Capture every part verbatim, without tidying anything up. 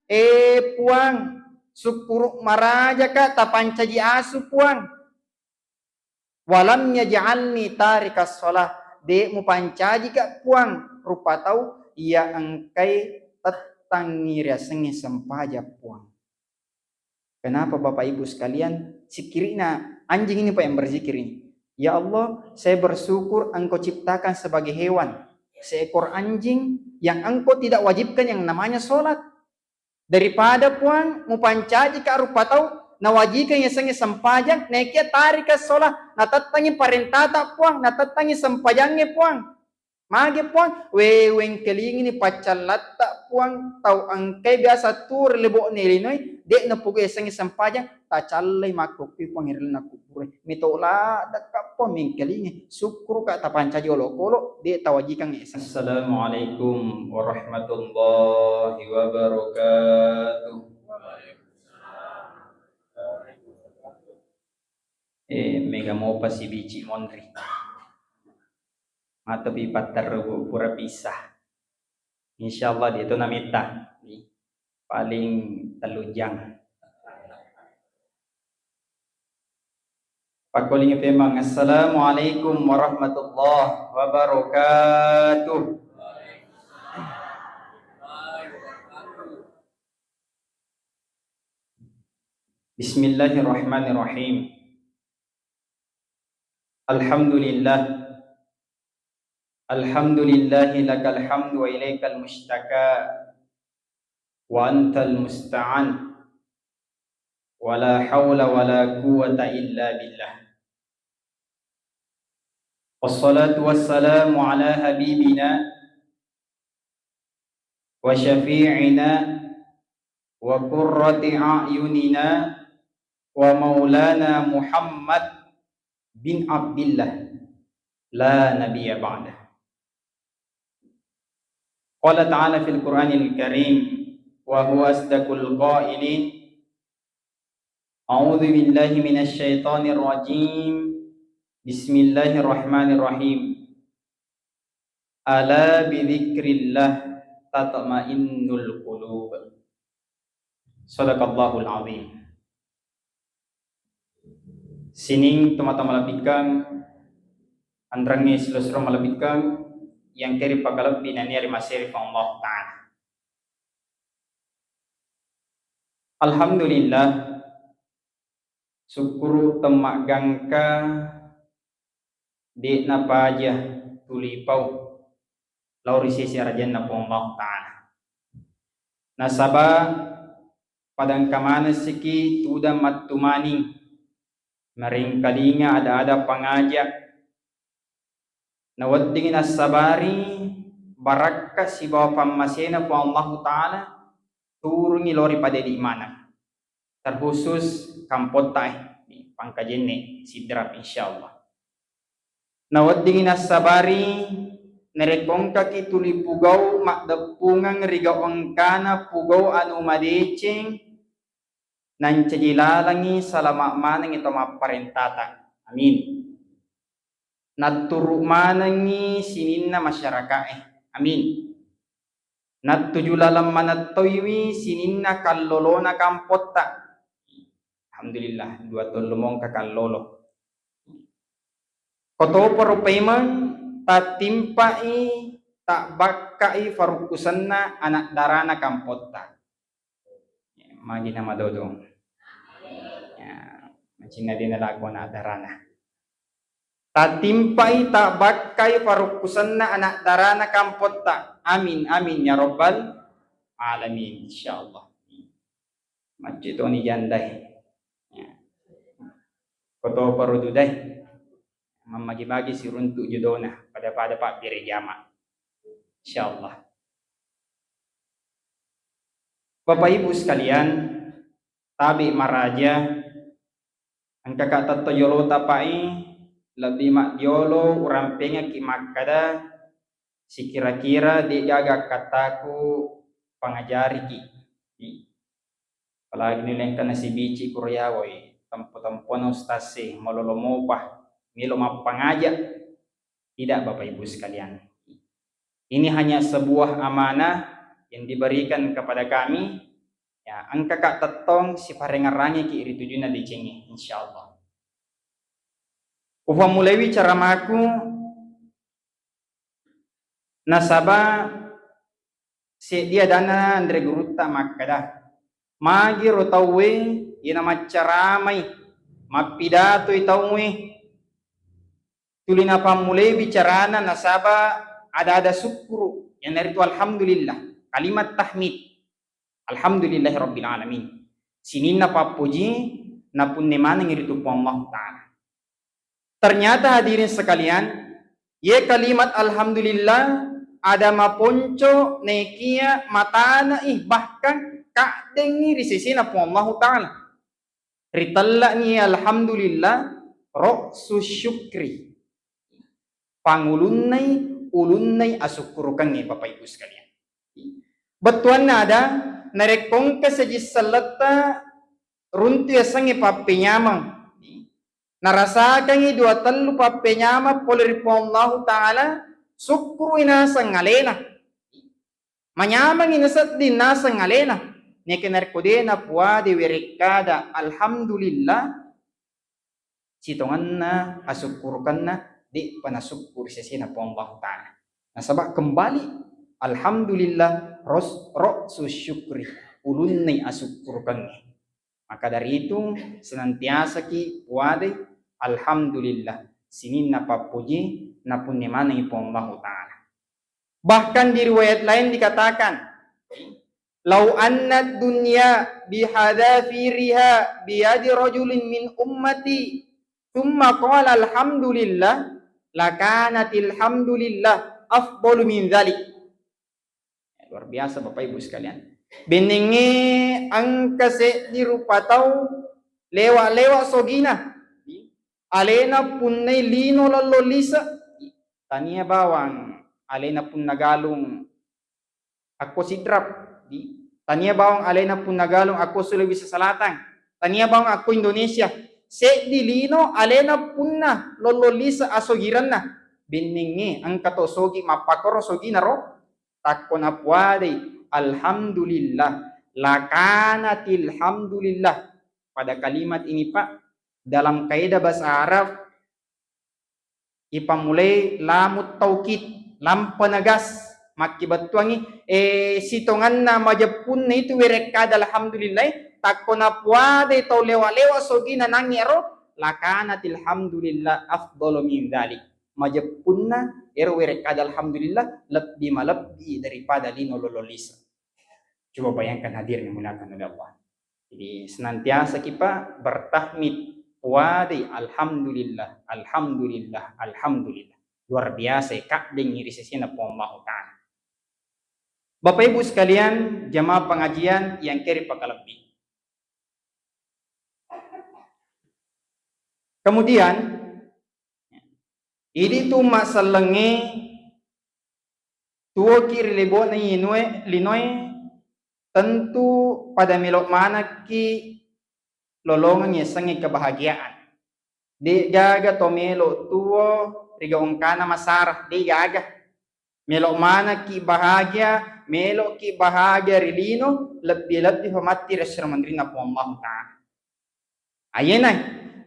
Eh Puang, sukkuru' marajaka tapancaji asu Puang. Walam yaj'alni tarikas shalah, de' mupancajika Puang rupa tau iya engkai tettangngi riasengnge sempajang Puang. Kenapa Bapak Ibu sekalian? Sikkiri'na anjing ini Pak yang berzikir ini. Ya Allah, saya bersyukur Engkau ciptakan sebagai hewan seekor anjing yang Engkau tidak wajibkan yang namanya sholat. Daripada Puang mupancajika rupa tau nawajikang yasengnge sempajang, naekia tarika sholat, natettangngi parentata Puang, natettangngi sempajangnge Puang. Magi Puang, we wengkelingini paccallatta Puang, tau engkai biasa tu ri lebo'na linoi, de' napugu yasengnge sempajang, tacallai makkukkui Puang ri lalenna kubure. Mito laddekka Puang mengkelingi, sukkuruka tapancaji olokolo, de' tawajikang yasengnge. Assalamualaikum warahmatullahi wabarakatuh. Eh, mega mopa sibici monri. Matopi patterru pura pisah. Insyaallah dia tu nametta. Paling tellu jang. Pakkolingi pemang, "Assalamualaikum warahmatullahi wabarakatuh." Bismillahirrahmanirrahim. Alhamdulillah. Alhamdulillahi lakal hamdu wa ilaikal mustaka wa antal musta'an. Wa la haula wa la quwwata illa billah. Wassalatu wassalamu ala habibina wa syafi'ina wa qurrati a'yunina wa maulana Muhammad bin Abdillah, la nabiyya ba'dah. Qala ta'ala fil Qur'anil Karim, wa huwa asdaqul qailin, a'udzu billahi minasy syaithanir rajim. Bismillahirrahmanirrahim. Ala bidzikrillah tatmainnul qulub. Sadaqallahul azim. Sining tomatoa malebbikkang, anrangnge silessureng malebbikkang, yang keri pakalebbi nania ri maseri Puang Allah Ta'ala. Alhamdulillah, sukkuru temmaggangka de'na paja tuli pau lao ri sese arajanna Puang Allah Ta'ala. Nasaba padangka manessiki tudang mattumaning, marengkalinga ada-ada pangaja, naweddingngi nassabari barakka sibawa pammasena Puang Allahu Ta'ala turungi lao ri pada idi maneng. Terkhusus kampotta e, Pangkajenne, Sidrap, insyaallah. Naweddingngi nassabari narekko engkaki tuli pugau maddeppungeng ri gau engkana pugau anu madeceng, nancaji lalengngi salama manengngi to mapparentata. Amin. Natturu manengngi sininna masyarakae. Amin. Nattuju laleng manettoiwi sininna kallolona kampotta. Alhamdulillah, dua tellu mongka kallolo. Kotoparo paimeng tattimpai, tabbakkai farukkusenna anak darana kampotta. Magi na madodong. Ya, macinna de nalako anak darana. Tattimpai, tabbakkai farukkusenna anak darana kampotta. Amin, amin ya rabbal alamin, insyaallah. Macce toni jandai. Ya. Kotoparo dudai. Mammagi-magi siruntu jodona, pada-pada pabbere jama. Insyaallah. Bapak Ibu sekalian, tabe maraja, engkaka tetto jolo tapai, lebbi majjolo urampengekki makkada, sikira-kira degaga akkattaku pangajariki. Apalagi ni lengkana sibici kuro yawoi, tempo-tempona ustaz e, malolo mopa, melo mappangaja. Tidak, Bapak Ibu sekalian. Ini hanya sebuah amanah yang diberikan kepada kami Engkaka tettong siparengerangiki ri tujunna decengnge, insyaallah. Ufammulaiwi caramaku nasaba seddi adanna anre gurutta makkeda, magi ro tauwe iyana maccaramai, mappidatoi tauwe, tuli napammulai bicarana nasaba ada-ada sukkuru, iyanaritu alhamdulillah, kalimat tahmid. Alhamdulillahirabbil alamin. Sininna pappoji napunne manengngi ritu Puang Allahu Ta'ala. Ternyata hadirin sekalian, ye kalimat alhamdulillah ada maponco nekia matanai bahkan kaddengngi ri sesena Puang Allahu Ta'ala. Ritellani alhamdulillah, ra'su syukri. Pangulunnai, ulunnai asukkurukengnge, Bapak Ibu sekalian. Bettuanna ada, narekko engka seji selletta runtu yasengnge pappenyameng. Narasakangngi dua tellu pappenyameng pole ri Puang Allahu Ta'ala, sukkuru naseng alena. Manyamengngi nasedding naseng alena. Neke narekko de napuade werekkada alhamdulillah, sitongenna asukkurukenna de'pa nasukkuru sesena Puang Allahu Ta'ala. Nasaba kembali alhamdulillah ros-, ra'su syukri, ulunnai asukkurukengnge. Maka dari itu, senantiasaki puadai alhamdulillah, sininna pappuji napunne manengngi Puang Allahu Ta'ala. Bahkan di riwayat lain dikatakan, "Lau anna dunya bihadzafiriha biyadi rajulin min ummati, tsumma qala alhamdulillah, lakanatil hamdulillah afdalu min dzalik." Ya, luar biasa, Bapak Ibu sekalian. Bennengnge engka seddi rupa tau lewa-lewa sogina. Alena punnai lino lallo lise. Tania bawang alena punna galung akko Sidrap, di. Tania bawang alena punna galung akko Sulawesi Selatan. Tania bawang akko Indonesia. Seddi lino alena punna lollo lise asogirenna. Bennengnge engka to sogi mappakoro sogina ro. Takko napuadai alhamdulillah, lakanatil hamdulillah. Pada kalimat ini, Pak, dalam kaidah bahasa Arab, ipammulai lamut taukid, lam penegas, makkibettuangngi, eh, sitonganna majeppunna itu werekkada alhamdulillah, takko napuadai tau lewa-lewa sogina nangnge ro, lakanatil hamdulillah afdalu min dzalik. Majeppunna ero werekkada alhamdulillah lebbi malebbi daripada lino lolo lise. Coba bayangkan hadirin yang dimuliakan oleh Allah. Jadi senantiasa kita bertahmid, puadai alhamdulillah, alhamdulillah, alhamdulillah. Luar biasa ya, kaddengngi ri sesena Puang Allahu Ta'ala. Bapak Ibu sekalian, jamaah pengajian yang keri pakalebbi. Kemudian, idi tu massellengnge tuoki ri lebo'na linoe, linoe, tentu pada melo manekki lolongeng yasengnge kebahagiaan. De'gaga to melo tuo ri gaungkana masara, de'gaga. Melo manekki bahagia, meloki bahagia ri lino, lebbi-lebbi fa matti ri esso ri munrinna Puang Allahu Ta'ala. Ayenai,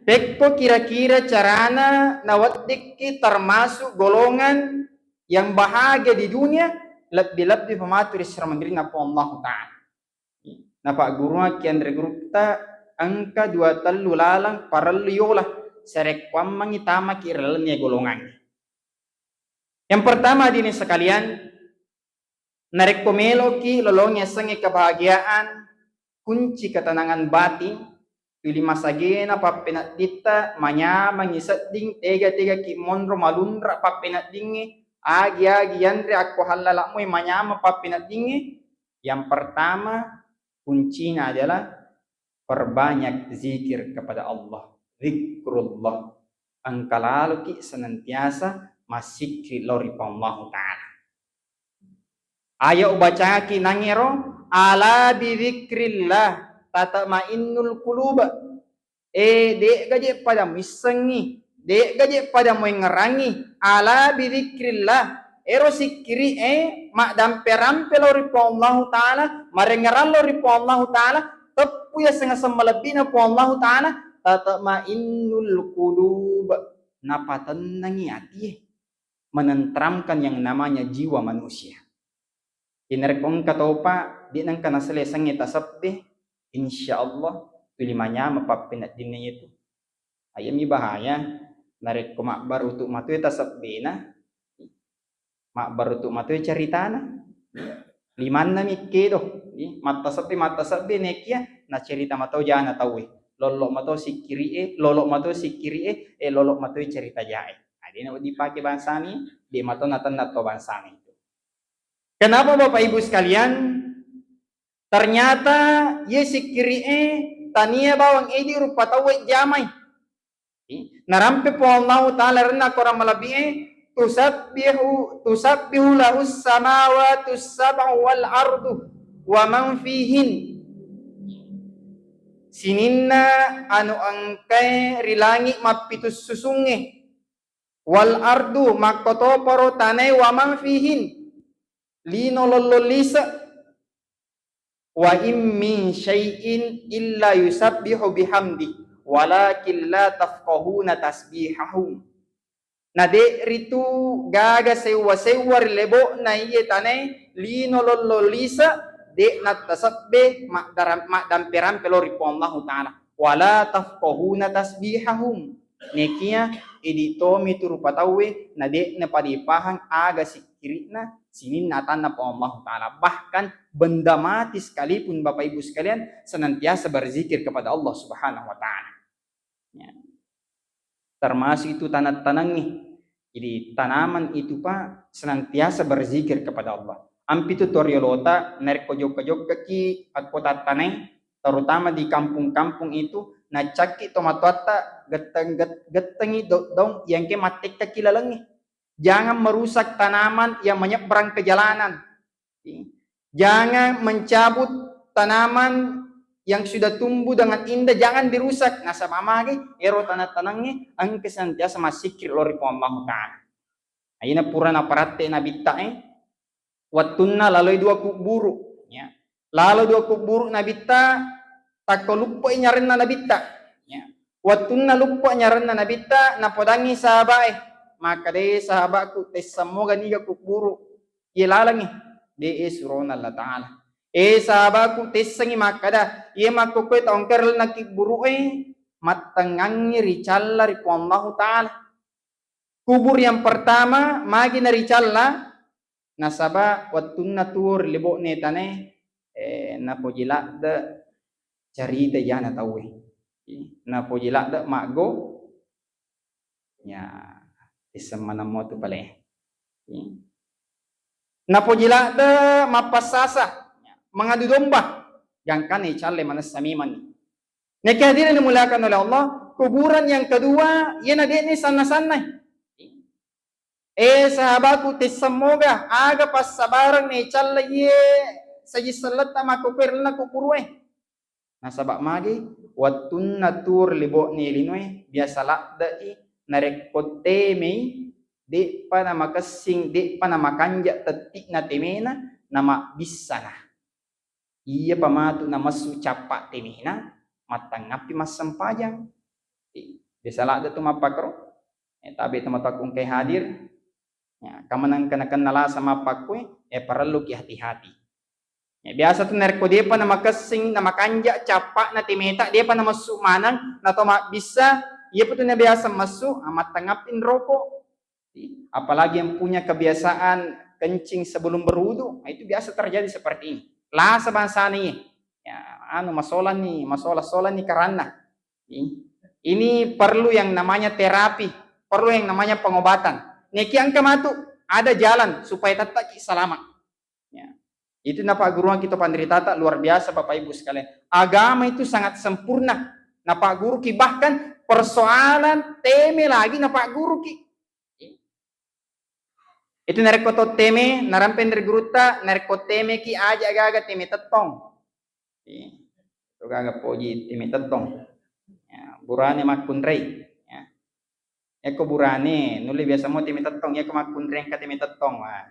pekko kira-kira carana naweddikki termasuk golongan yang bahagia di dunia, lebbi-lebbi fa matu ri esso ri munrinna Puang Allahu Ta'ala. Napaggurungakki anre gurutta engka dua tellu laleng parellu yola sarekkuammengngi tamaki ri lalenna golongangnge. Yang pertama, hadirin sekalian, narekko meloki lolongi yasengnge kebahagiaan, kunci ketenangan batin, tuli masagena pappenedditta, manyamengngi sedding, tega-tegaki monro malunra pappeneddingnge, agi-agi yanre akko hallala moi manyameng pappeneddingnge. Yang pertama, kuncinya adalah perbanyak zikir kepada Allah, zikrullah. Engka laloki senantiasa massikri lao ri Puang Allahu Ta'ala. Aya ubacaki nangero, "Ala bidzikrillah tatmainnul qulub." Eh, de'ga je pada muissengngi, de'ga je pada muengngerangngi. "Ala bidzikrillah." Ero sikkiri'e maddampe-rampe lao ri Puang Allahu Ta'ala, marengngerang lao ri Puang Allahu Ta'ala, teppu yaseng-aseng malebbina Puang Allahu Ta'ala, tatma'innul qulub, napatennangi atie, menenteramkan yang namanya jiwa manusia. Jadi narekko engka topa, de' nengka nasele sengnge tasebbe, insya Allah tuli manyameng pappeneddinna iyatu. Ayami bahaya, narekko mabbarutu matoi tasebbena, mabbarutu matoi caritana. Limanna mi kedo, mattasebbe, mattasebbe nekia nacerita mato jana tauwe. Lollo mato sikkiri'e, lolo mato sikkiri'e, e lolo matoi cerita jae. Nah, de' na wedding pake bangsani, de' mato natenna to bangsani. Kenapa Bapak Ibu sekalian? Ternyata ye sikkiri'e tania bawang idi rupa tauwe jamai. Narampe Puang Allahu Ta'ala renna korang malebbi'e, tusabbihu, tusabbihu lahus samawati sab'u wal ardu wa man fihin. Sininna anu engkae ri langi' mappitu susungnge, wal ardu, makkotoparo tanae, wa man fihin, lino lollong lise'. Wa in min syai'in illa yusabbihu bihamdi, walakin la tafqahuna tasbihahum. Na de' ritu gaga sewwa-sewwa ri lebo'na iye tanae, lino lollong lise', de' nattasebbe maddara-, maddampe-rampe lao ri Puang Allahu Ta'ala. Wala tafqahuna tasbihahum. Nekia idi tomi tu rupa tauwe na de' napada ipahang aga sikkiri'na sininna atanna Puang Allahu Ta'ala. Bahkan benda mati sekalipun, Bapak Ibu sekalian, senantiasa berzikir kepada Allah Subhanahu wa Ta'ala. Ya. Termasuk itu tanang-tanangnge. Jadi tanaman itu, Pak, senantiasa berzikir kepada Allah. Ampi tu to riolota, narekko jokka-jokkaki akko tattanai, terutama di kampung-kampung itu, nacakki tomatoatta getteng-, get-, gettengi do-, daung yang ke mattekkaki lalengnge. Jangan merusak tanaman yang menyeberang ke jalanan. Jangan mencabut tanaman yang sudah tumbuh dengan indah, jangan dirusak. Nasaba magi ero tanang-tanangnge engka senantiasa massikkiri lao ri Puang Allahu Ta'ala. Aina pura naparatte nabitta e, wettunna laloi dua kubburu, ya. Lalo dua kubburu nabitta, takko luppai nyarenna nabitta, ya. Wettunna luppa nyarenna nabitta, napodangngi sahabae, makkeda, "E sahabaku, tesseng moga niga kubburu iye lalengnge?" "De e surona Allah Ta'ala." "E sahabaku, tessengngi makkeda, iye makkokkoe taongkere lalenna kubburu e, mattengngangngi ricalla ri Puang Allahu Ta'ala." Kubur yang pertama magi naricalla, nasaba wettunna tuo ri lebo'ne tanae, eh, napoji ladde carita jana tauwe. Napoji ladde maggo, ya, tesseng maneng mo tu pale. Napoji ladde mappassasa, mengadu domba, gangkanna icalle manessa memanni. Neke hadirin dimuliakan oleh Allah, kuburan yang kedua, iyana de'ni sanna-sannai. Eh, sahabaku, tesseng moga, aga passabareng naicalla iye saji selletta makkokkoe ri lalenna kuburue. Nasaba magi, wettunna tuo ri lebo'ne linoe, biasa ladde'i, narekko temei, de'pa namakessing, de'pa namakanja tetti'na temena, namabbissana. Iyapa matu namessu cappa temena, mattangngappi massempajang. Eh, biasa ladde tu mappakro. Eh, tabe tomatoakku engkae hadir. Ya, kamaneng kena-kena lasa mappakkue, eh, parelluki hati-hati. Ya, biasa tu narekko depa namakessing, namakanja cappa'na temeta, depa namessu maneng, nato mabbissa, iyapi tu nabiasa messu, ah, mattangngappi roko. Apalagi yang punya kebiasaan kencing sebelum berwudu, nah, itu biasa terjadi seperti ini. Lasa bangsana iye. Ya, anu, masolani, masola-solani karanna. Ini perlu yang namanya terapi, perlu yang namanya pengobatan. Neki engka matu, ada jalan supaya tettaki selamat. Ya. Itu napagguruan kita panderitata luar biasa, Bapak Ibu sekalian. Agama itu sangat sempurna. Napagguruki bahkan persoalan teme lagi napagguruki. Itu narekko to teme, narampe ri gurutta, narekko temeki aja gaga teme tettong. Itu gaga poji teme tettong. Ya, burane makkunrai. Ya. Eko burane, nulle biasa mo teme tettong, eko makkunreng ka teme tettong, wah,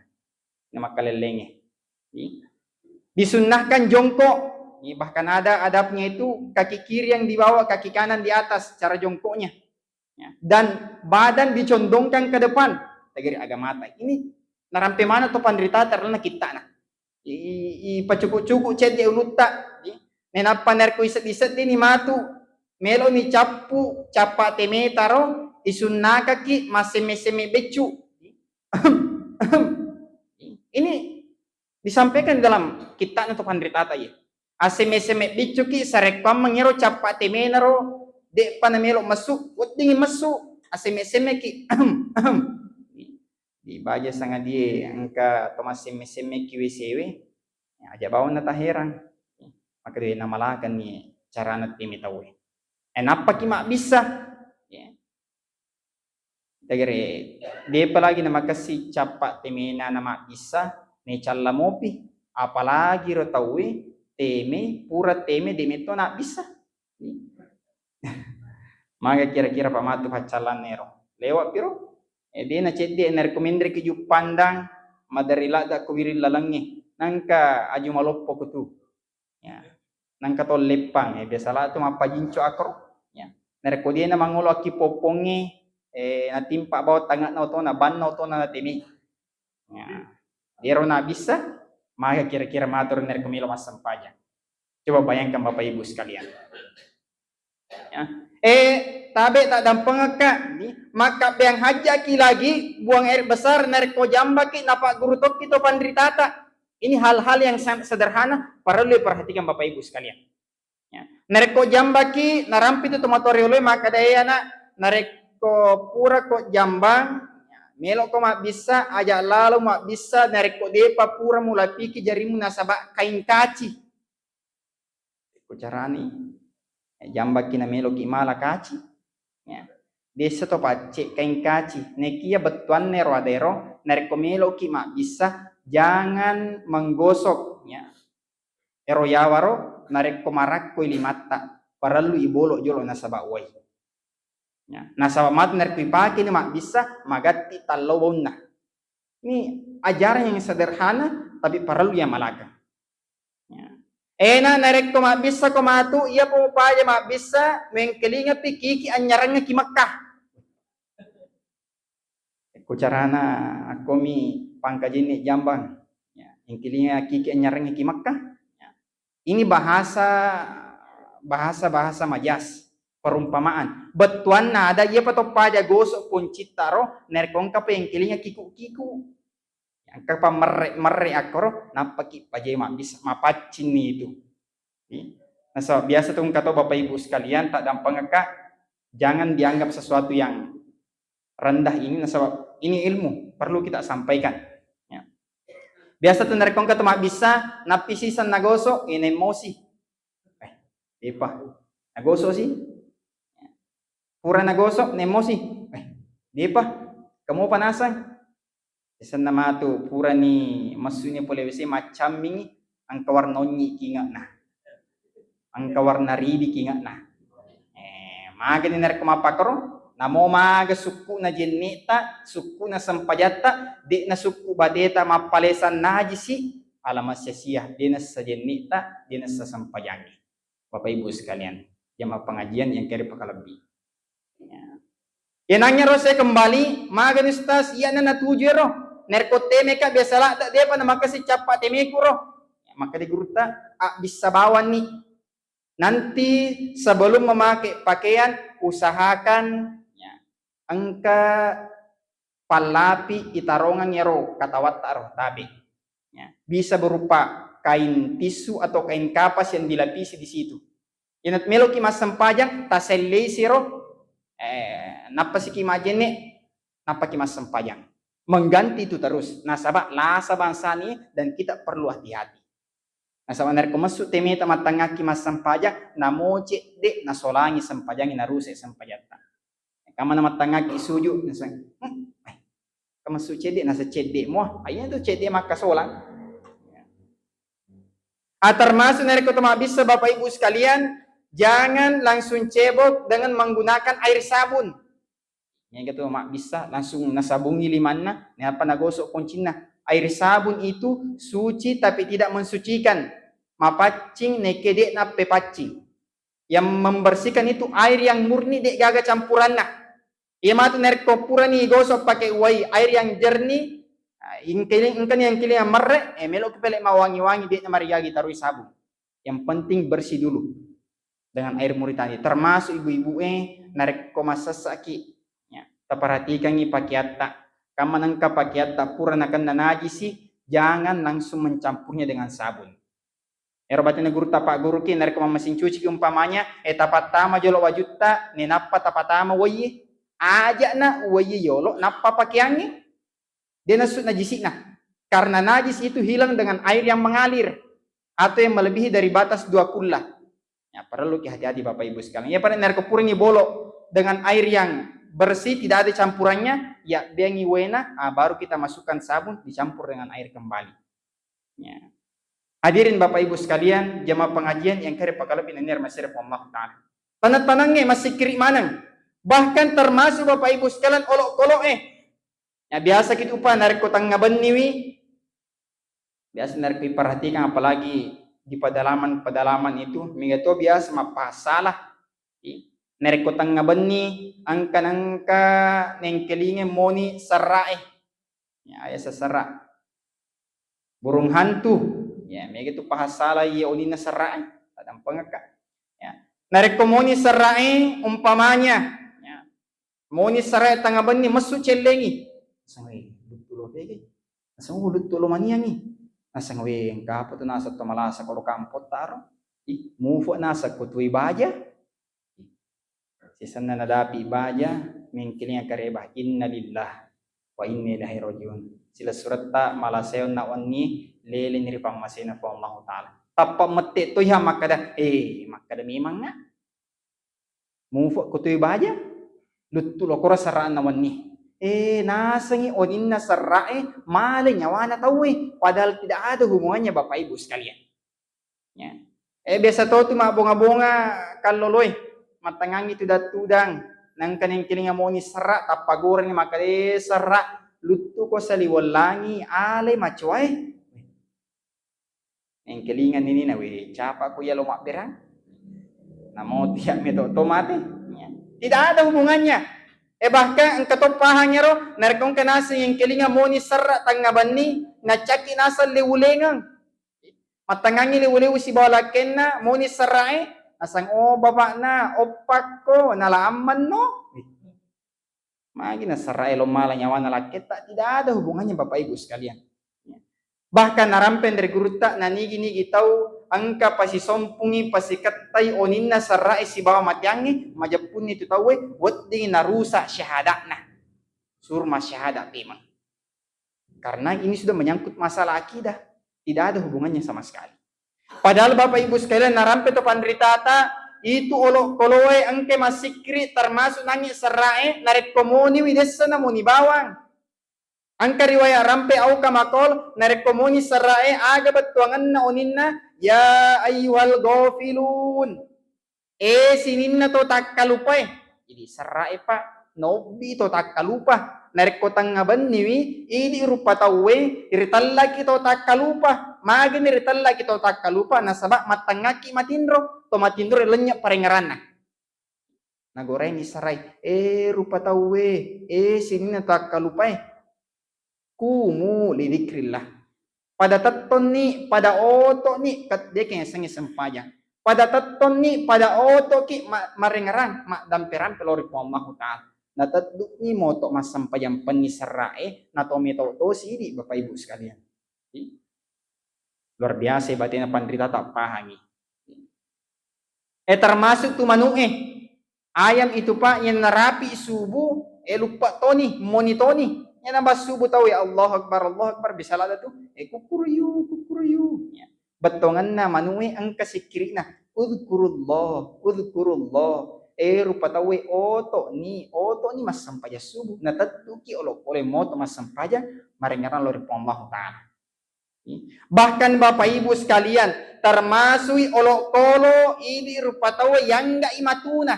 na makkalellengnge. Disunnahkan jongkok. Bahkan ada adabnya itu, kaki kiri yang di bawah, kaki kanan di atas, cara jongkoknya. Ya. Dan badan dicondongkan ke depan. Tegeri agamata. Ini narampe mana to panrita terlena kita na. I, i, i pacuku-cuku cedde ulutta. Nenappa narekko iseddi-seddi ni matu, melo ni cappu, cappa temeta ro, isunnakaki massemme-semme beccu. Ini disampaikan dalam kitta'na to panritata, iya. Assemme-semme biccuki, sarekkuammeng ero cappa temena ro, de'pa namelo messu, weddingi messu, assemme-semmeki. Di baja sangadie engka to massemme-semmeki W C W, ya, aja bawang na taherang. Maka de namalakenni carana teme tauwe. Eh, nappaki mabbissa. Ya. Tegere, depa lagi namakessi cappa temena namabbissa, necalla mopi. Apalagi ro tauwe teme, pura teme, de metto nabbissa. Maga kira-kira pamatu paccallanna ero? Lewat piro? Eh, de nacedde, narekko menreki Juppandang, maderri ladda ko wiring lalengnge, nangka aju maloppo kutu. Ya. Nangka to leppang, eh, biasa la tu mappajinco akro. Ya. Narekko de na mangolo akki poppongnge, eh, natimpa bawang tange'na otona, banna otona nateme. Ya. Ero nabissa, maga kira-kira matur narekko melo massempajang. Coba bayangkan Bapak Ibu sekalian. Ya. Eh, tabe tak dampengekka, ni, makkabbeang hajjaki lagi buang air besar narekko jambaki napagguru tokki to panritata. Ini hal-hal yang sangat sederhana, perlu diperhatikan Bapak Ibu sekalian. Ya. Narekko jambaki, narampi tu tomatoa rioloe, makkeda, "Eh, anak, narekko pura ko jambang, melo ko mabbissa, aja lalo mabbissa, narekko depa pura mulapiki jarimu nasaba kain kaci." Ko carani, eh, jambaki na meloki mala kaci. Ya. Biasa to pacce kain kaci. Nekia bettuanna ero ada ero, narekko meloki mabbissa, jangan menggosok. Ya. Ero yawaro narekko marakkoi limatta, parellu ibolo jolo nasaba wai. Ya, nasaba matu narekko ipake ni mabbissa, magatti tallo baunna. Ini ajaran yang sederhana, tapi parellu yang malaka. Ya. Ena narekko mabbissa ko matu, iya po paja mabbissa, mengkelingapi kiki anyarengngeki Mekkah. Ko carana akkomi pangkajinni jambang. Ya, engkilinga kiki anyarengngeki Mekkah. Ya. Ini bahasa, bahasa-bahasa majas, perumpamaan. Bettuanna ada iya pa to paja gosok poncitta ro, narekko engka pa engkilinga kiku-kiku. Engka pa merre-merre akkoro, nappaki pajai mabbissa, mapaccinni itu. Iya. Nasaba biasa tu engka to Bapak Ibu sekalian, tak dampengekka, jangan dianggap sesuatu yang rendah ini, nasaba ini ilmu, perlu kita sampaikan. Ya. Biasa tu narekko engka to mabbissa, nappi siseng nagosok, eh, naemosi. Eh, depa. Nagosok si. Pura nagosok, naemosi. Eh, depa. Kamu apa nasang? Senna matu purani messuni pole W C, maccammingi, engka warna onnyi kinge'na. Engka warna ridi kinge'na. Eh, magani narekko mappakkoro, namo maga sukku'na jenne'ta, sukku'na sempajatta, de'na sukku bateta mappalesa najisi, ala massia-sia, de'na sa jenne'ta, de'na sa sempajangnge. Bapak Ibu sekalian, jamaah pengajian yang kere pakalebbi. Ya. Yenangnya ro saya kembali, magani Ustaz, iyana natuju ero. Narekko temeka biasa ladda depa namakasi cappa temeku ro. Ya, maka di gurutta, abbissa bawanni. Nanti sebelum memakai pakaian, usahakan, ya, engka pallapi itarongeng ero katawatta ro tabe. Ya, bisa berupa kain tisu atau kain kapas yang dilapisi di situ. Ina meloki massempajang, tasellei siro, eh, nappasiki majenne, nappaki massempajang. Mengganti itu terus. Nasaba lasa bangsani dan kita perlu hati-hati. Nasaba narekko messu temeta mattangngaki massempajang, namo cedde nasolangi sempajangi, naruse sempajatta. Kamana mattangngaki suju, naseng, "Hmm, eh, kamessu cedde, nasa cedde mua." Aiya tu cedde makkasolang. Ah, termasuk narekko to mabbissa, Bapak Ibu sekalian, jangan langsung cebok dengan menggunakan air sabun. Niaga tu mabbissa, langsung nasabungi limanna, nappa nagosok kuncinna. Air sabun itu suci tapi tidak mensucikan. Mapaccing nekke de' nappepaccing. Yang membersihkan itu air yang murni, de' gaga campuranna. Iya matu narekko purani gosok pakai uwai, air yang jernih, ah, engkali-, engkani engkalinga merre, eh, meloki pele mawangi-wangi, de' namariagi taroi sabun. Yang penting bersih dulu dengan air murni tadi. Termasuk ibu-ibu, eh, narekko massessaki, ya, taperhatikangi pakeatta. Kamma nengka pakeatta pura nakenna najisi, jangan langsung mencampurnya dengan sabun. Ero batena gurutta pagguruki, narekko mammesing cuciki umpamanya, eh, tapattama jolo wajutta, nenappa tapatama uwaie. Aja'na uwaie yolo, nappa pakeangnge. De' nassu najisi'na. Karena najis itu hilang dengan air yang mengalir atau yang melebihi dari batas dua kullah. Ya, perlu ki hati-hati Bapak Ibu sekalian. Ya, pada narekko purani bolo dengan air yang bersih, tidak ada campurannya, ya, beangi wena, ah, baru kita masukkan sabun, dicampur dengan air kembali. Ya. Hadirin Bapak Ibu sekalian, jamaah pengajian yang kare pakalebbi nennia masere Allah Ta'ala. Tanang-tanangnge massikkiri maneng. Bahkan termasuk Bapak Ibu sekalian olok-koloke. Ya, biasa kita upa narekko tengnga benniwi. Biasa narekko diperhatikan apalagi di pedalaman-pedalaman itu, mega to biasa mappasala. I, narekko tengnga benni, engka nengka nengkelinge moni serrae. Ya, aya sesera. Burung hantu. Ya, mega tu pahasala iye oninna serrae. Tadampengekka. Ya. Narekko moni serrae, umpamanya, ya, moni serrae tengnga benni, messu cellengi. Naseng, "Weh, luttu lo pege." Naseng, "Oh, luttu lo maniangi." Naseng, "Weh, engka apa tu naseng to malasa koro kampong taro? Ih, mufa naseng ko tuwi baja." Sisenna nadapi baja, mengkilinga kareba, "Innalillah wa inna ilaihi rajiun." Silessuretta malasae onna wenni, leleni ri pammasena Puang Allahu Ta'ala. Tappa mette to iha makkada, "Eh, makkada memangnga. Mufa ko tuwi baja, luttu lokora serra'na wenni." Eh, nasengi oninna serra'e, male nyawana tauwe, padahal tidak ada hubungannya Bapak Ibu sekalian. Ya. Eh, biasa to tu mabbonga-bonga kalloloe, mattangangi tudang-tudang, nengka nengkilinga moni serra, tappagorani makkada, "Eh, serra, luttu ko saliweng langi, ale macoae." Nengkilinga nini na, "Weh, capa ko iya lo mabberang? Namo tiak meto to mate." Ya. Tidak ada hubungannya. Eh, bahkan engka to pahang ero, narekko engka naseng nengkilinga moni serra tengnga benni, nacaki naseng lewulengeng. Mattangangi lewu-lewu sibawa lakkenna, moni serrae, nasang, "Oh, bapakna, oppakko, nala ammenno." Magi naserrae lo mala nyawana lakketta, tidak ada hubungannya Bapak Ibu sekalian. Bahkan narampeng dari gurutta, nanigi-nigi tau engka pasisompungi, pasikettai oninna serrae sibawa mateangnge, majeppunni tu tauwe, weddingi narusak syahada'na. Surma syahada memang. Karena ini sudah menyangkut masalah akidah, tidak ada hubungannya sama sekali. Padahal Bapak Ibu sekalian, narampe to panritata, itu olok-koloe engke massikkiri termasuk nangi serrae, narekko moniwi dessa na moni bawang. Engka riwayat rampe auka makol, narekko moni serrae aga bettuangenna oninna, "Ya ayyuhal ghafilun." Eh, sininna to takkalupae. Jadi serrae, Pak, nobbi to takkalupa. Narekko tengnga benniwi, idi rupa tauwe, ritellaki to takkalupa. Magani ritellaki to takkalupa, nasaba mattengngaki matinro. To matinro lennye parengngeranna. Nagoraini serrae, "Eh, rupa tauwe, eh, sininna takkalupae." Kumu li dzikrillah. Pada tettonni, pada otoni, kat-, de'ke yasengnge sempajang. Pada tettonni, pada otoki ma-, marengngerang, maddampe-rampe lao ri Puang Allahu Ta'ala. Nateddu'ni moto massempajang penni serrae, nato meto tosi idi, Bapak Ibu sekalian. Luar biasa batena panrita tappahangi. Eh, termasuk tu manu'e. Ayam itu, Pak, yang narapi subuh, eh, lupa toni, moni toni. Yang nambah subuh tau, ya Allahu Akbar, Allahu Akbar, bisa lada tu, eh, kukuruyu, kukuruyu. Ya. Bettonganna manu'e engka sikkiri'na, "Udzkurullah, udzkurullah." Eh, rupa tauwe oto ni, oto ni massempajang subuh. Natedduki olok-olok moto massempajang, marengngerang lao ri Puang Allahu Ta'ala. Bahkan Bapak Ibu sekalian, termasui olokolo idi rupa tauwe yangga'i matuna.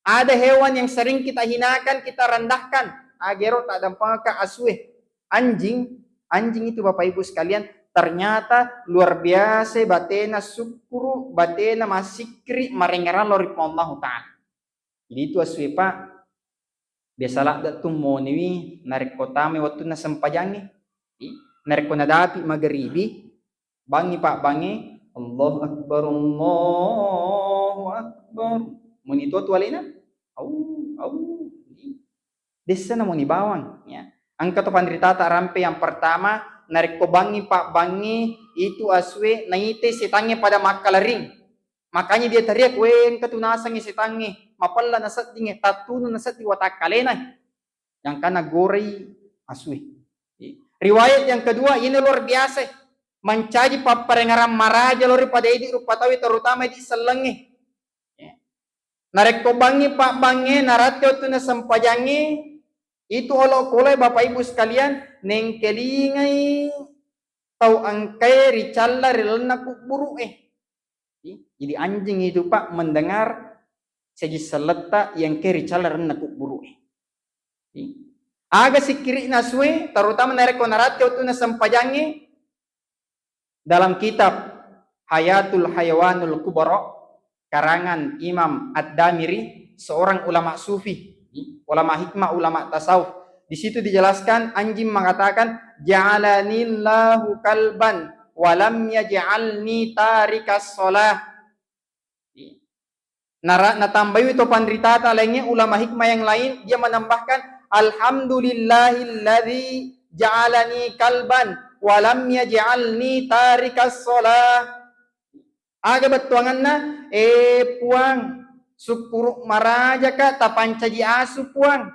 Ada hewan yang sering kita hinakan, kita rendahkan. Agero tak dampangka asue. Anjing, anjing itu Bapak Ibu sekalian, ternyata luar biasa batena sukkuru, batena masikri, marengerang lao ri Puang Allahu Ta'ala. Jadi itu asue, Pak, biasa ladde tu moniwi narekko tamai wettunna sempajangnge. I, narekko nadapi mageribi, bangngi pabbangnge, Allahu Akbar, Allahu Akbar. Muni to tu alena? Au, au. Dessa na muni bawang, ya. Engka to panritata rampe yang pertama, narekko bangngi pabbangnge itu asue naite setangnge pada makkalering. Makanya dia teriak, "We, engka tu nasengnge setangnge, mapella naseddingnge, tattunu nasedding watakkalena." Yang kana gorei asue. Riwayat yang kedua, ini luar biasa. Mancaji papparengerang maraja lao ri pada idi rupa tau, terutama idi sellengnge. Ya. Narekko bangngi pabbangnge, naratte wettunna sempajangnge, itu olokoloe Bapak Ibu sekalian, nengkelingai tau engkae ricalla ri lalenna kubburu'e. Jadi anjing itu, Pak, mendengar seji selletta yang ke ricalla renna kubburu'e. Aga sikkiri'na asue, terutama narekko naratte wettunna sempajangnge, dalam kitab Hayatul Hayawanul Kubra karangan Imam Ad-Damiri, seorang ulama sufi, ulama hikmah, ulama tasawuf. Di situ dijelaskan, anjing mengatakan, "Ja'alanillahu kalban wa lam yaj'alni tarikas shalah." Nara-, natambai to panritata laingnge, ulama hikmah yang lain, dia menambahkan, "Alhamdulillahilladzi ja'alani kalban wa lam yaj'alni tarikas shalah." Aga bettuanganna, "Eh Puang, sukkuru marajaka tapancaji asu, Puang.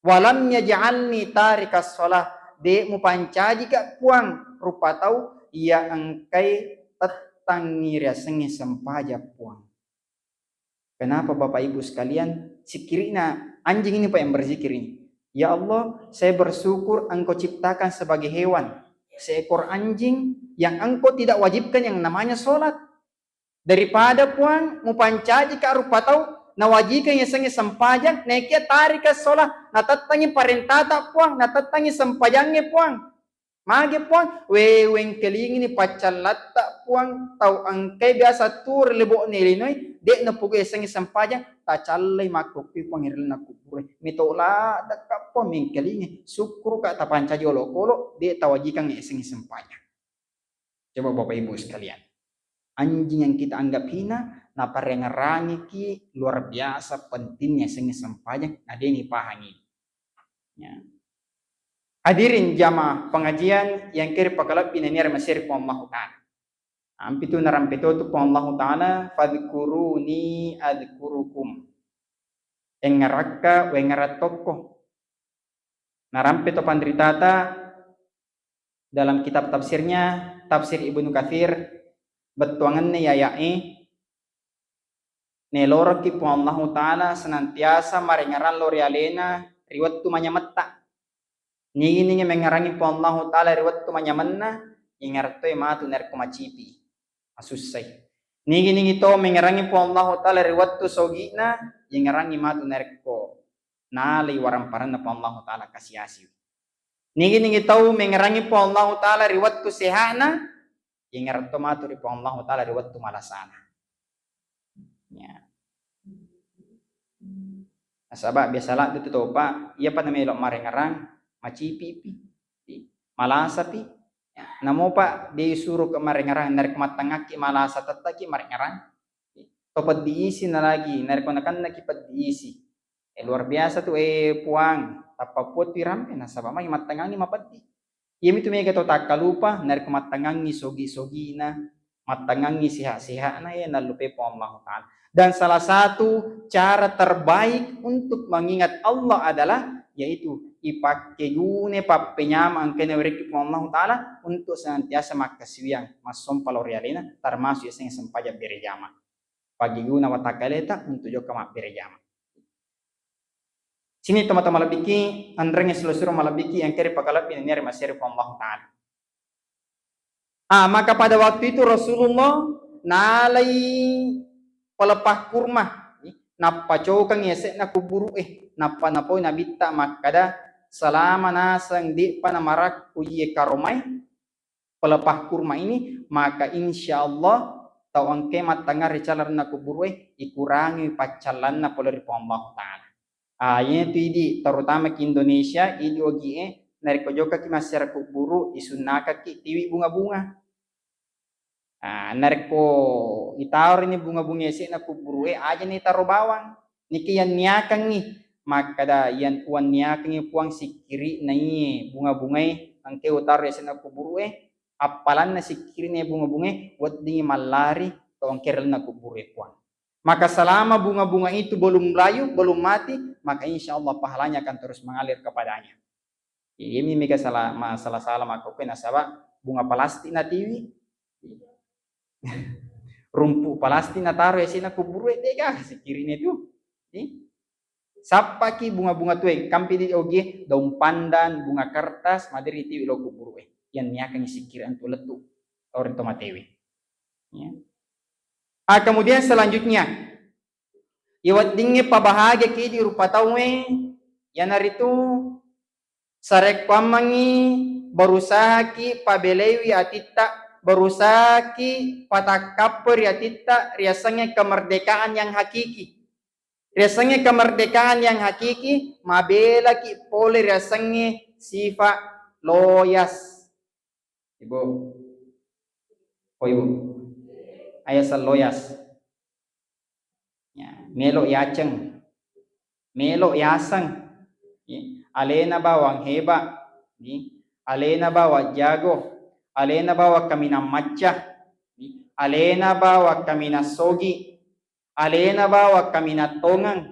Walam yaj'alni tarikas shalah, de mupancajika, Puang, rupa tau iya engkai tettangngi riasengnge sempajang, Puang." Kenapa, Bapak Ibu sekalian? Sikkiri'na anjing ini, Pak, yang berzikir ini. "Ya Allah, saya bersyukur Engkau ciptakan sebagai hewan, seekor anjing yang Engkau tidak wajibkan yang namanya sholat. Daripada, Puang, mupancajika rupa tau, nawajikang yasengnge sempajang, naekia tarika sholat, natettangngi parentata, Puang, natettangngi sempajangnge, Puang." Mage, Puang? "We, wengkelingini paccallatta, Puang, tau engkai biasa tu ri lebo'ne linoe, de napuga yasengnge sempajang, tacallai makkukkui, Puang, ri lalenna kubure. Mito laddekka, Puang, mengkelingi, sukkuruka tapancaji olokolo, de tawajikang yasengnge sempajang." Coba Bapak Ibu sekalian, anjing yang kita anggap hina, naparengerangiki luar biasa pentingnya yasengnge sempajang, na de nipahangi. Ya. Hadirin jamaah pengajian yang kiri pakalebbi nennia ri masiri Puang Allahu Ta'ala. Ampi tu narampe to tu Puang Allahu Ta'ala, "Fadhkuruni adzkurukum." Engngerakka, wengngerang tokko. Narampe to panritata dalam kitab tafsirnya, tafsir Ibnu Katsir, bettuangenna aya'e, nelorokki Puang Allahu Ta'ala senantiasa marengerang lao ri alena ri wettu manyametta. Nigi-nigi mengngerangi Puang Allahu Ta'ala ri wettu manyamenna, ingertoi matu narekko macipi, masussai. Nigi-nigi to mengngerangi Puang Allahu Ta'ala ri wettu sogi'na, ingerangi matu narekko nalai waramparanna Puang Allahu Ta'ala, kasi-asi. Nigi-nigi tau mengngerangi Puang Allahu Ta'ala ri wettu seha'na, ingerto matu ri Puang Allahu Ta'ala ri wettu malasana. Ya. Nasaba biasa ladde tu topa, iyapa namelo marengerang, macipipi, malasapi. Ya. Namopa de suruka marengerang, narekko mattangakki malasa tettaki marengerang. To peddi isi na lagi, narekko nakennaki peddi isi. Eh, luar biasa tu, eh, Puang, tappa puang tu irampe, nasaba magi mattengangi mapeddi. Iyamitu mega to takkalupa, narekko mattengangi sogi-sogina, mattengangi sehat-sehatna, eh, nallupai Puang Allahu Ta'ala. Dan salah satu cara terbaik untuk mengingat Allah adalah yaitu ipakkeguna pappenyameng engkae nawerekki Puang Allahu Ta'ala untuk senantiasa makkasiwiang, massompa lao ri alena, termasuk yasengnge sempajang berejama. Paggiguna watakkaleta untuk jokka mabbere jama. Sini tomatoa malebbiki, enrengnge silo-silo malebbiki yang keri pakalebbi nennia ri maseri Puang Allahu Ta'ala. Ah, maka pada waktu itu Rasulullah nalai pelepah kurma. nappa cokang yase'na kuburu'e, nappa napoi nabitta makkada, selama naseng de'pa namarakku iye karomai, pelepah kurma ini, maka insya Allah tau engkae mattangnga ri caleng ri kuburu'e, ikurangi paccallanna pole ri Puang Allahu Ta'ala. Ah, iyanatu idi, terutama ki Indonesia, idi ogie, narekko jokkaki massiara kuburu, isunnakaki tiwi bunga-bunga. Ah, narekko itaroini bunga-bunga yase'na kuburu'e, ajani taro bawang. Niki yanniakangngi, makkada, yan uwanniakangngi Puang sikkiri'na iye bunga-bungae engkae utaro yase'na kuburu'e, appalanna sikkiri'na bunga-bungae, weddingngi mallari tau engkae ri lalenna kuburu'e Puang. Maka selama bunga-bunga itu belum layu, belum mati, maka insya Allah pahalanya akan terus mengalir kepadanya. Iyami mega sala-, ma-, sala-sala makkokkoe nasaba bunga plastik natiwi. Rumpu plastik nataro yase'na kuburu'e, de'ga sikkiri'na tu. Sappaki bunga-bunga tue, kampi di ogie, daun pandan, bunga kertas, maderi tiwi lao kuburu'e. Yanniakangngi sikkiri antu lettu lao ri to matewe. Ya. Ah, kemudian selanjutnya, iya weddingnge pabahagiaki idi rupa tauwe, iyanaritu sarekkuammengngi berusahaki pabelaiwi atitta, berusahaki patakkappoi ri atitta riasengnge kemerdekaan yang hakiki. Riasengnge kemerdekaan yang hakiki, mabelaki pole riasengnge sifat loyas. Ibu. Oh, Ibu. Ayaseng loyas. Ya, melo yaceng. Melo yaseng. Ya, alena bawang heba. Ya, alena bawang jago. Alena bawang kaminang macca. Ya, alena bawang kaminang sogi. Alena bawang kaminang tongeng.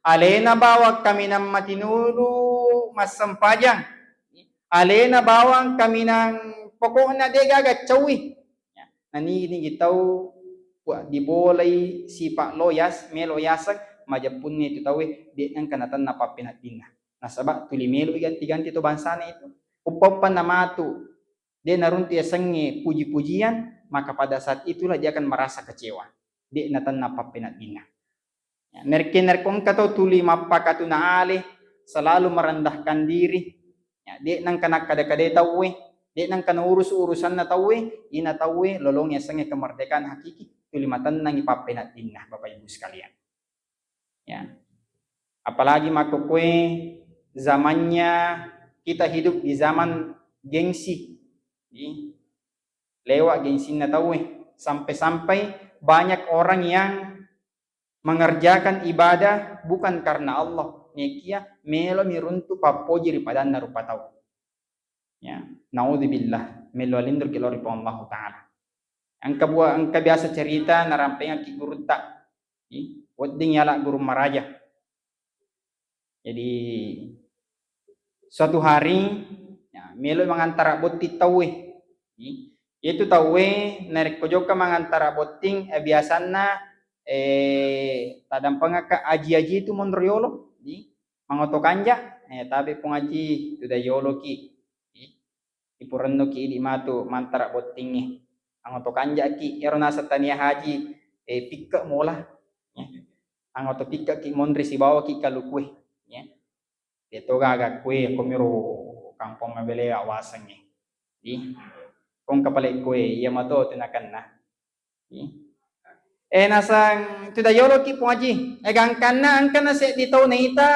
Alena bawang kaminang matinulu massempajang. Alena bawang kaminang pokokna de'gaga caui. Nanigi-nigi tau dibolai sipa loyas, melo yaseng, majeppunni tu tauwe, de' nengka natenna pappeneddinna. Nasaba tuli melo iganti-ganti to bangsana itu. Uppa-uppanna matu de' naruntu yasengnge puji-pujian, maka pada saat itulah dia akan merasa kecewa. De' natenna pappeneddinna. Ya, narekko, narekko engka tau tuli mappakatuna ale, selalu merendahkan diri, ya, de' nengka nakkada-kadai tauwe, de' nengka naurus urusanna tauwe, ina tauwe lolong yasengnge kemerdekaan hakiki, tuli matennangi pappeneddinna, Bapak Ibu sekalian. Ya. Apalagi makkokkoe zamannya kita hidup di zaman gengsi. Jadi, lewat gengsinna tauwe. Sampai-sampai banyak orang yang mengerjakan ibadah bukan karena Allah. Nekia melo miruntu pappoji ri padanna rupa tau. Ya, naudzubillah, melo alindurki lao ri Puang Allahu Ta'ala. Engka bua-, engka biasa cerita narampengakki gurutta. Ih, wedding yala guru maraja. Jadi, suatu hari, ya, melo mangantara botting tauwe. Ih, itu tauwe narekko jokka mangantara botting, eh, biasanna, eh, tadampengakka aji-aji itu monro yolo. Ih, mangoto kanja, eh, tabe Puang Aji, tudang yoloki. Ipurennuki idi matu mantara bottingnge. Angoto kanjaki, ero naseng tania haji, eh, pikke mola. Ya. Angoto pikkeki monri sibawaki kalukue. Ya. Deto gaga kue, komiro kampong mabele awasengnge. Di. Kong kapale kue, iya mato tenakanna. Eh, nasang tudang yoloki, Puang Aji. Eh, gangkanna engkana seddi tau naita,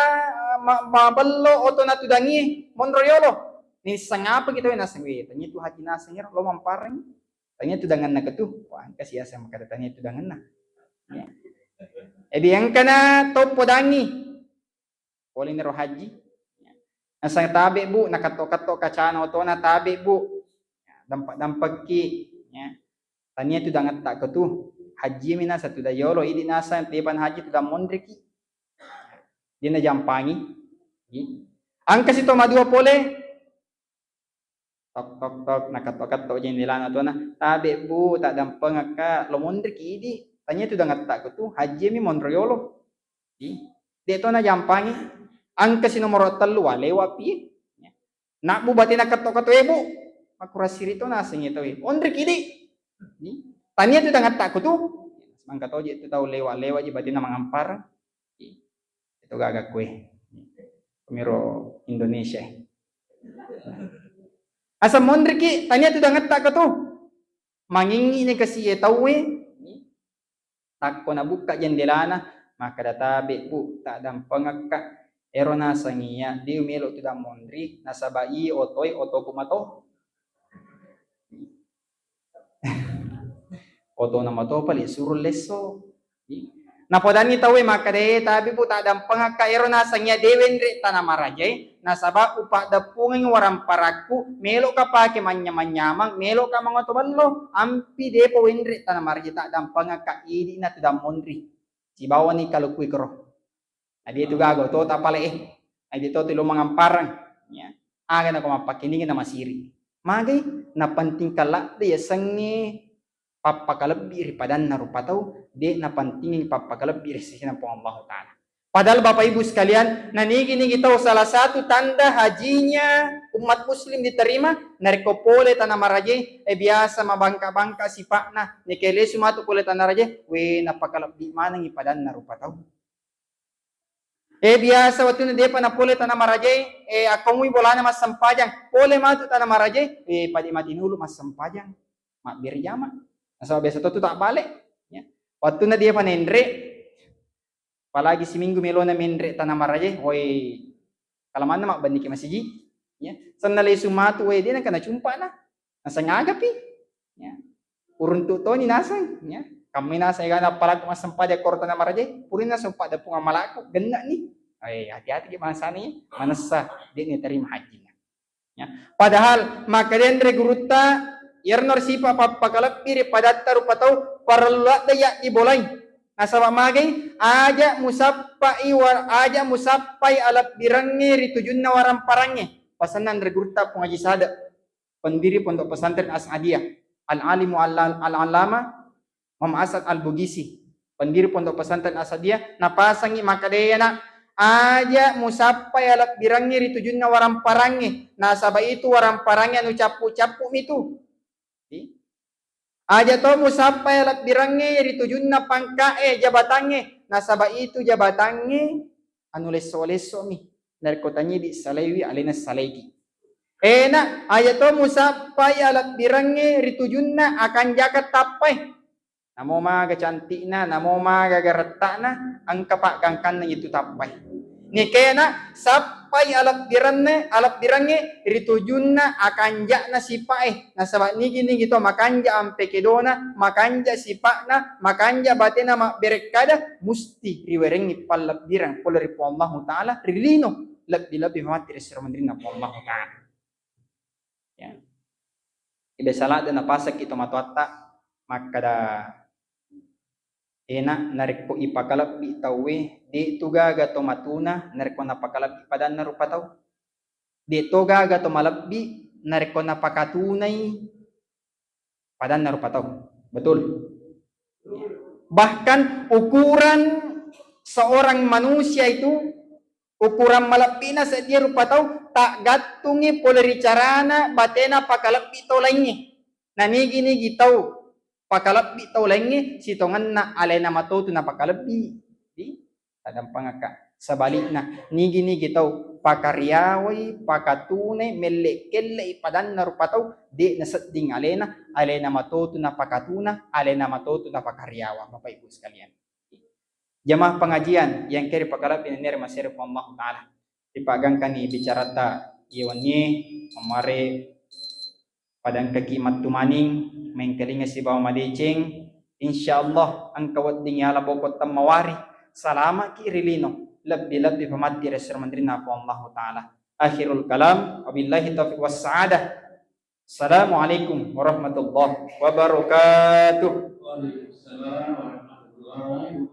ma-, mabello otona tudangi monro yolo. Nisseng apa gitu, naseng, "Weh, tania tu haji naseng ero lo mampareng. Tania tudanganna ketu." Wah, engka siaseng makada tania tudanganna. Ya. Eh, di engkana toppo dangi. Pole niro haji. Nasang tabe, Bu, nakatto-katto kacana otona, tabe, Bu. Dampak-dampakki, ya. Tania tudangetta ketu. Haji mi naseng tudang yolo, idi naseng tepan haji tudang monriki. Dia najampangi. Engka sito madua pole. Tok, tok, tok, nakatto-katto jendelana tona. Tabe, Bu, tadampengakka, lo monriki idi. Tania tudangetta ketu, haji mi monro yolo. Di, de to najampangi. Engka si nomoro tellu, wa, lewa pi. Nabbu batena katto-katto, "Eh, Bu, makurang siri to naseng tau e. Onriki di." Di, tania tudangetta ketu. Mangka toje tu tau lewa-lewa ji batinna mangampar. Itu gaga kue. Miro Indonesia. Asa monriki, tania tu dangetta ka tu. Mangingi ni kasi e tauwe. Takko nabukka jendelana, makkeda, "Tabe, Bu, taddampengekka. Ero naseng iya, de melo tu dammonri, nasaba i otoe otoku mato." Otona mato pale suro lesso. Napodanni tauwe makkeda, "E, tabe, Bu, taddampengekka. Ero naseng iya de wenre tana marajae, nasaba upaddeppungengi waramparakku, meloka pake manyamang-nyamang, meloka mangoto bello, ampi depa wenre tana marajae, taddampengekka, idi'na tu dammonri." Sibawani kaluku ikro. Nadi tu gaga to tapale e. Nadi to tilo mangamparang. Ya. Aga nako mappakiningi na masiri. Magai napentingkan ladde yasengnge pappakalebbi ri padanna rupa tau, de napentingi pappakalebbi ri sesena Puang Allahu Ta'ala. Padahal Bapak Ibu sekalian, nanigi-nigi tau salah satu tanda hajinya umat muslim diterima, narekko pole tana maraje, eh, biasa mabangka-bangka sipa'na, neke lesu matu pole tana raje, we napakalebbi manengi padanna rupa tau. Eh, biasa wettunna depa napole tana maraje, eh, akkongui bolana massempajang, pole matu tana maraje, eh, pade mati nulu massempajang, mabbere jama. Nasaba biasa to tu tak bale, ya. Wettunna depa nenre, apalagi siminggu melona menre tana maraje, woi, kalamanna mabbenniki masiji, ya. Senna lesu matu, woi, de nengka nacumpana. Naseng agapi, ya. Uruntu toni naseng, ya. Kammai naseng egana apalagi massempajang koro tana maraje, purina sempat depung amalaku, genna ni. Eh, hati-hati ki bangsani, manessa, de ni terima hajina. Ya. Padahal makkedanre gurutta, iyarno sipa pappakalebbi ri padatta rupa tau, parellu adde yaddi bolai. Nasaba magai, aja musappai wa-, aja musappai alebbirengnge ri tujunna waramparangnge. Pasenna anre gurutta Puang Haji Sada, pendiri Pondok Pesantren As'adiyah, Al-Alimu Al-, Al-Allama Muhammad As'ad Al-Bugisi, pendiri Pondok Pesantren As'adiyah, napasangi makkedayana, aja musappai alebbirengnge ri tujunna waramparangnge, nasaba itu waramparangnge anu cappu-cappu mitu. Aja to musappai alebbirengnge ri tujunna pangkae, jabatangnge, nasaba itu jabatangnge anu lesso-lesso mi. Narekko tanyidi salaiwi, alena salaiki. Ena, aja to musappai alebbirengnge ri tujunna akanjaka tappai. Namo maga cantikna, namo maga garettana, engka paggangkanna itu tappai. Nikena sappai alebbirengnge, alebbirengnge ri tujunna akanja'na sipae. Nasaba nigi-nigi to makanja ampe kedona, makanja sipa'na, makanja batena mabberekkada, musti riwerengngi pallebbireng pole ri Puang Allahu Ta'ala ri lino, lebbi-lebbi matti ri sero menrinna Puang Allahu Ta'ala. Ya. Ibe salade napasakki tomatoatta makkada, ena narekko ipakalebbi tauwe, de tu gaga tomatuna narekko napakalebbi padanna rupa tau. De to gaga to malebbi narekko napakatunai padanna rupa tau. Betul? Bahkan ukuran seorang manusia itu, ukuran malebbina seddie rupa tau, taggattungi pole ri carana batena pakalebbi tau laingnge. Nanigi-nigi tau pakalebbi tau laingnge, sitongenna alena matotu napakalebbi. Di? Tadampengekka. Sebalikna, nigi-nigi tau pakariawai, pakatunai, melle-kellei padanna rupa tau, de nasedding alena, alena matotu napakatuna, alena matotu napakariawa, Bapak Ibu sekalian. Jamaah pengajian yang keri pakalebbi nennia ri masere Puang Allahu Ta'ala. Ripagangkani bicarata iye wennie, mamare padangkaki mattumaning, mengkalinga sibawa madeceng. Insyaallah engka wedding yala boko temmawari, salamaki ri lino, lebbi-lebbi pamatti ri sero menrinna Puang Allahu Ta'ala. Akhirul kalam, wabillahi taufiq wassa'adah. Assalamualaikum warahmatullahi wabarakatuh. Waalaikumsalam warahmatullahi